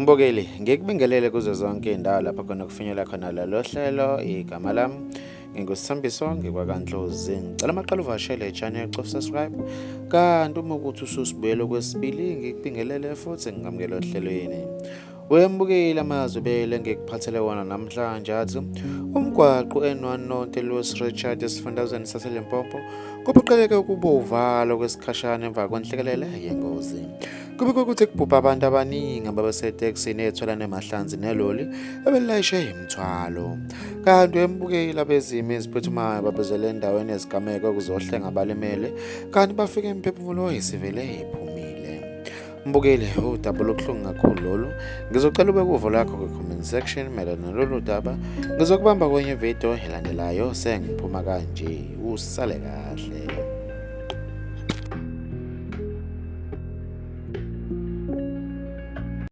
Mbukeli, ngikubingelele kuzo zonke iy'ndawo lapho khona kufinyela khona lolo hlelo. Igama lami nginguSithambiso, ngikwaKaNdlozi. Ngicela amaqala uvakashele i-channel, cofa subscribe. Kanti uma ukuthi ususibuyele okwesibili, ngikubingelele futhi ngingamukela ohlelweni. Wembukeli, amazwi bele ngikuphathele wona namhlanje athi umgwaqo N1 North eLouis Richard esifundazweni saseLimpopo kuphoqeleke ukuba uvalo kwesikhashana emva kwenhlekelele yengozi. Kubikwa ukuthi kubhubha abantu abaningi ababesetekisini ethwala nemahlanzi neloli ebelilayishe imithwalo. Kanti wembukeli, abezimo eziphuthumayo babezele endaweni yesigameko ukuzohlenga abalimele, kanti bafike imiphefumulo isivele iphumile. Mbukeli, udaba olubuhlungu kakhulu lolu. Ngizocela ube kuvo lakho kwi-comment section mayelana nalolu daba. Ngizokubamba kwenye video elandelayo sengiphuma kanje. Usale kahle.